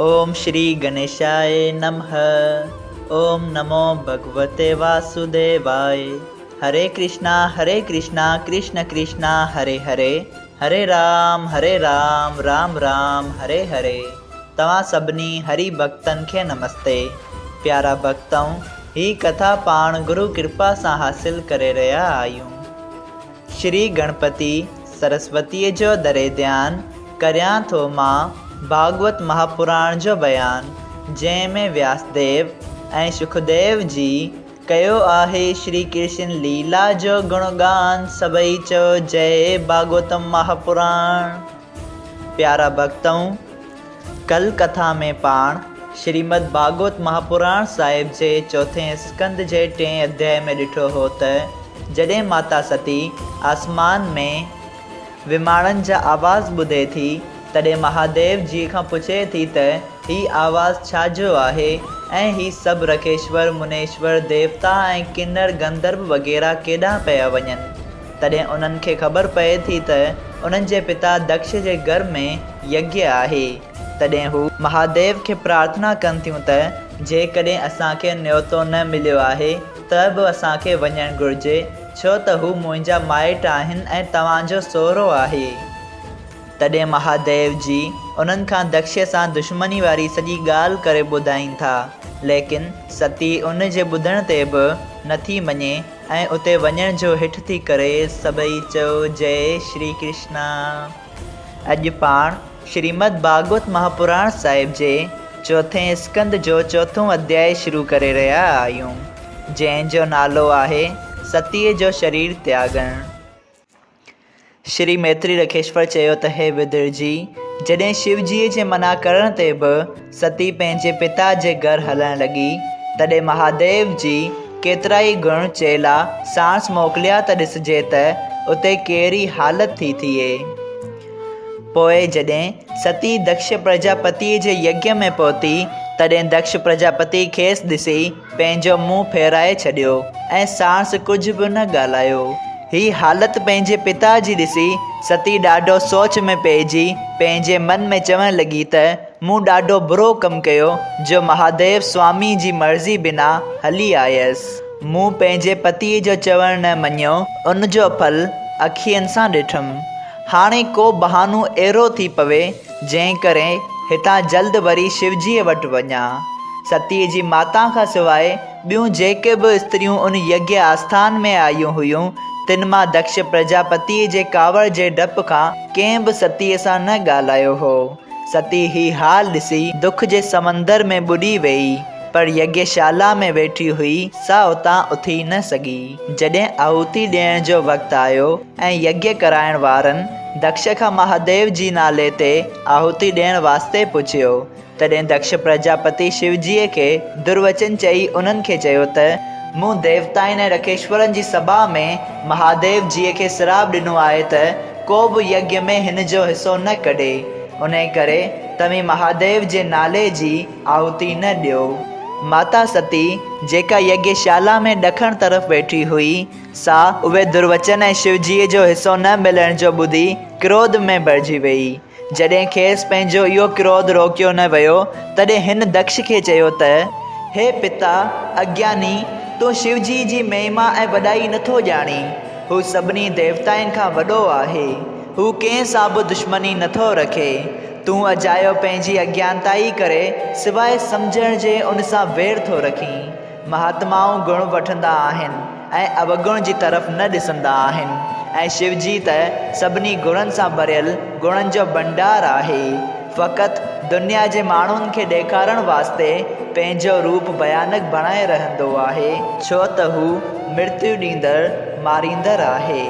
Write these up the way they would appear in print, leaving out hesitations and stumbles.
اوم شري گنيشاء نمه اوم نمو ڀڳوتي واسوديواء هري ڪرشنا هري ڪرشنا ڪرشن ڪرشنا هري هري هري رام هري رام رام رام هري هري توهان سڀني هري ڀڳتن کي نمستي پيارا ڀڳتؤ هي ڪٿا پاڻ گرو ڪرپا سان حاصل ڪري رهيا آهيون. شري گڻپتي سرسوتيء جو دري ڌيان ڪريان ٿو مان ڀاڳوت مهاپراڻ جو بيان جنهن ۾ وياسديو ۽ شڪديو جي ڪيو آهي شري ڪرشن ليلا جو گڻگان سڀئي چئو جئي ڀاڳوتم مهاپراڻ. پيارا ڀڳتؤ! ڪل ڪٿا ۾ پاڻ شريمد ڀاڳوت مهاپراڻ صاحب جي چوٿين اسڪنڌ جي ٽئين اڌيائي ۾ ڏٺو هو ته جڏهن ماتا ستي آسمان ۾ وماڻن جا آواز ٻڌي ٿي تڏهن مهاديو جيء کان پڇي ٿي ته هي آواز ڇا جو آهي ۽ هي سڀ رکيشور، منيشور، ديوتا ۽ ڪنر گنڌرو وغيره ڪيڏانهن پيا وڃن؟ تڏهن انهن کي خبر پئي ٿي ته انهن جي پتا دڪش جي گهر ۾ يگيه آهي. تڏهن هو مهاديو کي پرارٿنا ڪن ٿيون ته جيڪڏهن اسان کي نيوتو نه مليو آهي ته به اسان کي وڃڻ گهرجي، ڇو ته هو منهنجا مائٽ آهن ۽ توهان جو سهرو آهي. تڏهن مهاديو جي انهن کان دڪش سان دشمني واري سڄي ڳالهه ڪري ٻڌائين ٿا، ليڪن ستي ان جي ٻڌڻ تي به نٿي مڃي ۽ اتي وڃڻ جو هٺ ٿي ڪري. سڀئي چئو جئي شري ڪرشنا. اڄ پاڻ شريمد ڀاڳوت مهاپراڻ صاحب جي چوٿين اسڪنڌ جو چوٿون اڌيائي شروع ڪري رهيا آهيون، جنهن جو نالو آهي ستيء جو شرير تياڳڻ. شري ميتري رکيشور چيو ته هي ودر جي! جڏهن شو جيء جي منع ڪرڻ تي به ستي پنهنجي پتا جي گهر هلڻ لڳي، تڏهن مهاديو جي ڪيترائي گڻ چيلا ساڻس موڪليا ته ڏسجي ته اتي ڪهڙي حالت ٿي ٿئي. پوء جڏهن ستي دڪش پرجاپتيء جي يگيه ۾ پهتي، تڏهن دڪش پرجاپتي کيس ڏسي پنهنجو منهن ڦيرائي ڇڏيو ۽ ساڻس ڪجهه به نه ڳالهايو. هي حالت پنهنجي پتا جي ڏسي ستي ڏاڍو سوچ ۾ پئجي پنهنجي من ۾ چوڻ لڳي ته مون ڏاڍو برو ڪم ڪيو جو مهاديو سوامي جي مرضي بنا هلي آيس. مون پنهنجي پتيء جو چوڻ نه مڃيو، ان جو ڦل اکين سان ڏٺم. هاڻي ڪو بهانو اهڙو ٿي پوي، جنهن ڪري هتان جلد وري شوجيء وٽ وڃان. ستيء جي ماتا کان سواء ٻيون جيڪي به استريون ان يگيه آسٿان ۾ آيون هيون، تن مان دڪش پرجاپتيء جي ڪاوڙ جي ڊپ کان ڪنهن به ستيء سان نه ڳالهايو هو. ستي هي حال ڏسي دک جي سمندر ۾ ٻڏي ويئي، پر يگيه شالا ۾ ويٺي هئي، سا اتان اٿي نه سگهي. جڏهن آهوتي ڏيڻ جو وقت آيو، ۽ يگيه ڪرائڻ وارن دڪش کان مهاديو جي نالي تي آهوتي ڏيڻ واسطي پڇيو، تڏهن دڪش پرجاپتي شوجيء کي دروچن چئي انهن کي چيو ته، مون ديوتائن ۽ رکيشورن جي سڀا ۾ مهاديو جيء کي سراپ ڏنو آهي ته ڪو به يگيه ۾ هن جو حصو نه ڪڍي، انهي ڪري توهين مهاديو جي نالي جي آهوتي نه ڏيو. ماتا ستي، جيڪا يگيه شالا ۾ ڏکڻ طرف ويٺي هئي، سا اهي دروچن ۽ شوجيء جو حصو نه ملڻ جو ٻڌي ڪروڌ ۾ ڀرجي ويئي. جڏهن کيس پنهنجو اهو ڪروڌ روڪيو نه ويو، تڏهن هن دڪش کي چيو ته. هي پتا، اگياني، تون شوجيء جي مهما ۽ وڏائي نٿو ڄاڻين. هو سڀني ديوتائن کان وڏو آهي. هو ڪنهن سان به دشمني نٿو رکي. تون اجايو پنهنجي اگيانتائي ڪري سواء سمجهڻ جي ان سان وير ٿو رکين. مهاتمائون گڻ وٺندا آهن ۽ اوگڻ جي طرف نه ڏسندا آهن ۽ شوجي ته سڀني گڻن سان ڀريل گڻن جو ڀنڊار آهي. فقط دنيا جي ماڻهن کي ڏيکارڻ واسطي پنهنجو روپ ڀيانڪ بڻائي رهندو آهي، ڇو ته هو مرتيو ڏيندڙ، ماريندڙ آهي.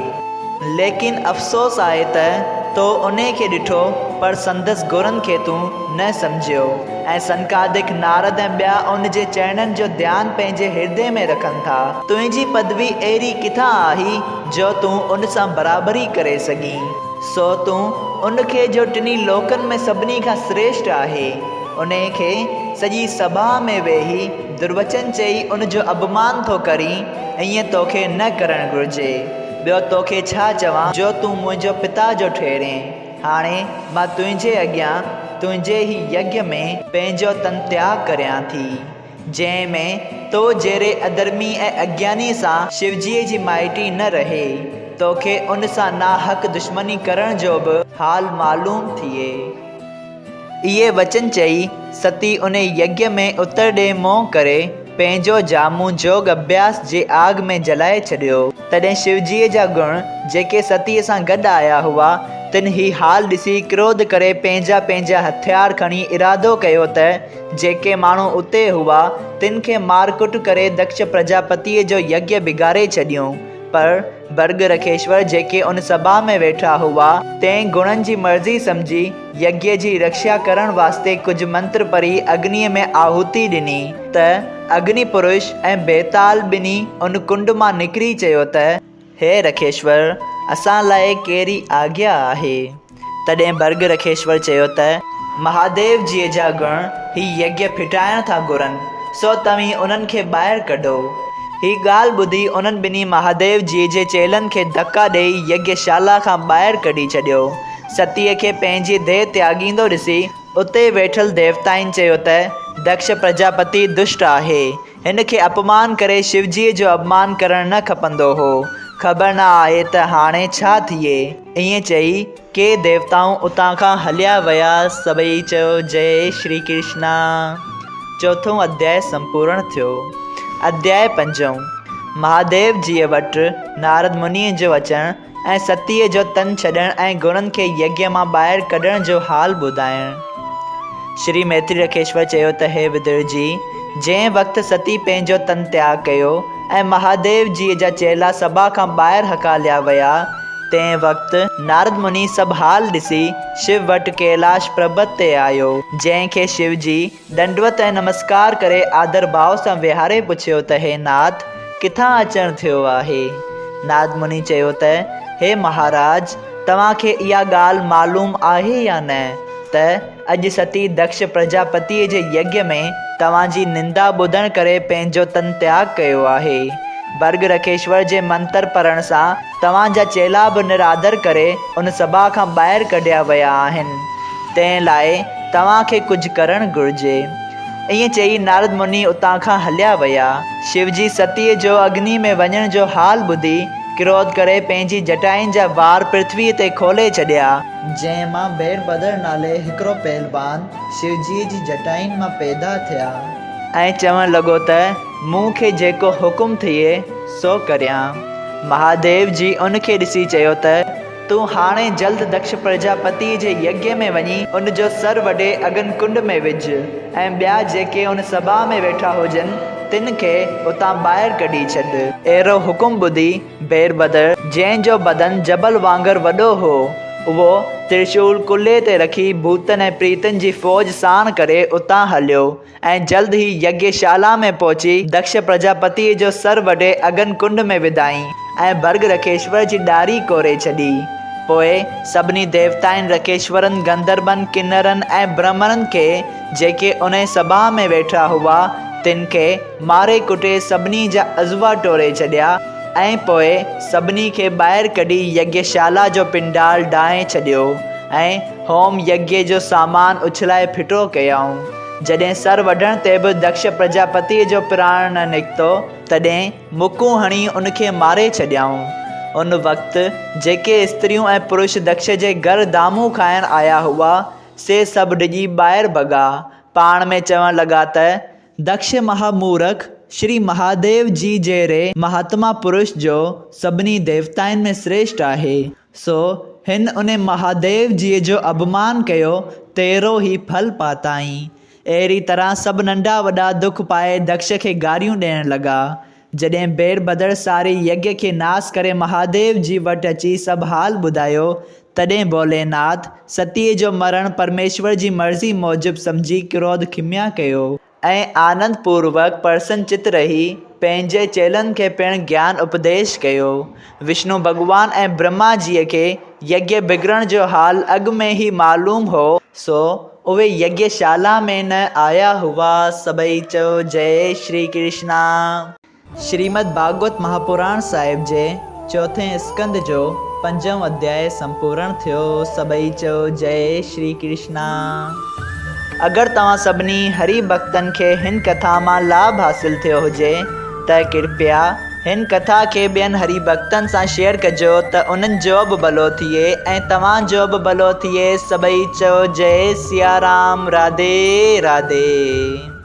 ليڪن افسوس آهي ته تو انهي کي ڏٺو پر سندس گڻن کي تون نه سمجهيو ۽ سنڪادڪ، نارد ۽ ٻيا ان جي چرڻن جو ڌيان پنهنجي هردي ۾ رکن ٿا. تنهنجي پدوي اهڙي ڪٿان آهي جو تون ان سان برابري ڪري سگهين؟ سو تون ان کي جو ٽنهي لوڪن ۾ سڀني کان سريشٽ آهي، انهي کي سڄي سڀا ۾ ويهي دروچن چئي ان جو اپمان ٿو ڪرين، ائين توکي نه ڪرڻ گهرجي. ٻيو توکي ڇا چوان جو تون منهنجو پتا جو ٺهرين. هاڻي مان تنهنجي اڳيان تنهنجي هي يگيه ۾ پنهنجو تن تياڳ ڪريان ٿي، جنهن ۾ تو جهڙي اڌرمي ۽ اگيانيء سان شوجيء جي مائٽي نه رهي، توکي ان سان ناحق دشمني ڪرڻ جو به حال معلوم ٿئي. اهي وچن چئي، ستي انهي يگيه ۾ اتر ڏي منهن ڪري، پنهنجو جامون جوڳ اڀياس جي آگ ۾ جلائي ڇڏيو. تڏهن شوجيء جا گڻ، جيڪي ستيء سان گڏ آيا هئا، تن هي حال ڏسي ڪروڌ ڪري پنهنجا پنهنجا هٿيار کڻي ارادو ڪيو ته جيڪي ماڻهو اتي هئا، تن کي مارڪٽ ڪري دڪش پرجاپتيء جو يگيه بگاڙي ڇڏيون. پر برگ رکيشور جيڪي ان سڀا ۾ ويٺا هئا، تنهن گڻن جي مرضي سمجهي يگيه جي رڪشا ڪرڻ واسطي ڪجهه منتر پڙهي اگنيء ۾ آهوتي ڏني ته اگني پرش ۽ بيتال ٻنهي ان ڪنڊ مان نڪري چيو ته، هي رکيشور! اسان لاء ڪهڙي آگيا آهي؟ تڏهن برگ رکيشور چيو ته، مهاديو جيء جا گڻ هي يگيه ڦٽائڻ ٿا گهرن، سو توهين انهن کي ٻاهر ڪڍو. هي ڳالهه ٻڌي انهن ٻنهي مهاديو جيء جي چيلن کي ڌڪا ڏيئي يگيه شالا کان ٻاهر ڪڍي ڇڏيو. ستيء کي پنهنجي ديهه تياڳيندو ڏسي اتي ويٺل ديوتائن چيو ته، دڪش پرجاپتي دشٽ آهي. هن کي اپمان ڪري شوجيء جو اپمان ڪرڻ نه کپندو هو. خبر نه آهي ته هاڻي ڇا ٿئي. ائين چئي ڪي ديوتائون اتان کان هليا ويا. سڀئي چيو جئي شري ڪرشنا. چوٿون اڌياء سمپورڻ ٿيو. اڌياء پنجون، مهاديو جيء وٽ نارد منيء جو اچڻ ۽ ستيء جو تن ڇڏڻ ۽ گڻن کي يگيه مان ٻاهر ڪڍڻ جو حال ٻڌائڻ. شري ميتري رکيشور چيو ته هي ودر جي! جنهن وقت ستي پنهنجو تن تياڳ ڪيو ۽ مهاديو جيء جا چيلا سڀا کان ٻاهر هڪاليا ويا، تنهن وقت نارد مني سڀ حال ڏسي شو وٽ ڪيلاش پربت تي آيو، جنهن کي شو جي ڏنڊوت ۽ نمسڪار ڪري آدر ڀاء سان ويهاري پڇيو ته هي ناٿ! ڪٿان اچڻ ٿيو آهي؟ نارد مني چيو ته هي مهاراج! توهان کي اها ڳالهه معلوم آهي يا نه ته اڄ ستي دڪش پرجاپتيء جي يگيه ۾ توهان جي نندا ٻڌڻ ڪري پنهنجو تن تياڳ ڪيو آهي. برگ رکيشور جي منتر پڙهڻ سان توهان جا چيلا به نرادر ڪري ان سڀا کان ٻاهر ڪڍيا ويا آهن. تنهن لاء توهان کي ڪجهه ڪرڻ گهرجي. ائين چئي نارد مني اتان کان هليا ويا. شوجي ستيء جو اگني ۾ وڃڻ جو حال ٻڌي، ڪروڌ ڪري پنهنجي جٽائن جا وار پرٿويء تي کولي ڇڏيا. جنهن مان بيربدر نالي هڪڙو پهلوان شوجيء جي جٽائن مان پيدا ٿيا. ۽ چوڻ لڳو ته، مون کي جيڪو حڪم ٿئي، سو ڪريان. مهاديو جي ان کي ڏسي چيو ته. تون هاڻي جلد دڪش پرجاپتيء جي يگيه ۾ وڃي ان جو سر وڍي اگن ڪنڊ ۾ وجهه ۽ ٻيا جيڪي ان سڀا ۾ ويٺا هجن، تن کي اتان ٻاهر ڪڍي ڇڏ. اهڙو حڪم ٻڌي بيربدر، جنهن جو بدن جبل وانگر وڏو هو، اهو ترشول ڪلهي تي رکي ڀوتن ۽ پريتن جي فوج ساڻ ڪري اتان هليو. ۽ جلد ئي يگيه شالا ۾ پهچي دڪش پرجاپتيء جو سر وڍي اگن ڪنڊ ۾ وڌائين ۽ ڀرگ رکيشور جي ڏاڙهي ڪوري ڇڏي. پوء سڀني ديوتائن، رکيشورن، گنڌرون، ڪنرن ۽ برهمڻن کي، جيڪي انهيء سڀا ۾ ويٺا هئا، تن کي ماري ڪٽي سڀني جا عضوا ٽوري ڇڏيا ۽ پوء سڀني کي ٻاهر ڪڍي يگيه شالا جو پنڊال ڊاهي ڇڏيو ۽ هوم يگيه جو سامان اڇلائي ڦٽو ڪيائون. جڏهن سر وڍڻ تي به دڪش پرجاپتيء جو پراڻ نه نڪتو، تڏهن مڪون هڻي ان کي ماري ڇڏيائون. ان وقت جيڪي استريون ۽ پرش دڪش جي گهر دامون کائڻ آيا هئا، سي سڀ ڊڄي ٻاهر ڀڳا. پاڻ ۾ چوڻ لڳا ته. دڪش مها مورک، شري مهاديو جي جهڙي مهاتما پرش جو سڀني ديوتائن ۾ سريشٽ آهي، سو هن انهي مهاديو جيء جو اڀمان ڪيو، تهڙو هي ڦل پاتائين. اهڙي طرح سڀ ننڍا وڏا دک پائي دڪش کي گاريون ڏيڻ لڳا. جڏهن بيربدر ساري يگيه کي ناس ڪري مهاديو جي وٽ اچي سڀ حال ٻڌايو، تڏهن ڀوليناٿ، ستيء جو مرڻ پرميشور جي مرضي موجب سمجهي ڪروڌ کميا ڪيو. ۽ آنند پوروڪ پرسن چت رهي پنهنجي چيلن کي پڻ گيان اپديش ڪيو. وشنو ڀڳوان ۽ برهما جيء کي يگيه بگڙڻ جو حال اڳ ۾ ئي معلوم هو، سو اهي يگيه شالا ۾ نه آيا هئا. سڀئي چيو جئي شري ڪرشنا. شريمد ڀاڳوت مهاپراڻ صاحب جي چوٿين اسڪنڌ جو پنجون اڌياء سمپورڻ ٿيو. سڀئي چئو جئي شري ڪرشنا. اگر توهان سڀني هري ڀڳتن کي هن ڪٿا مان لاڀ حاصل ٿيو هجي ته ڪرپيا هن ڪٿا کي ٻين هري ڀڳتن سان شيئر ڪجو ته انهن جو به ڀلو ٿئي ۽ توهان جو به ڀلو ٿئي سڀئي چئو جئي سيارام راڌي راڌي.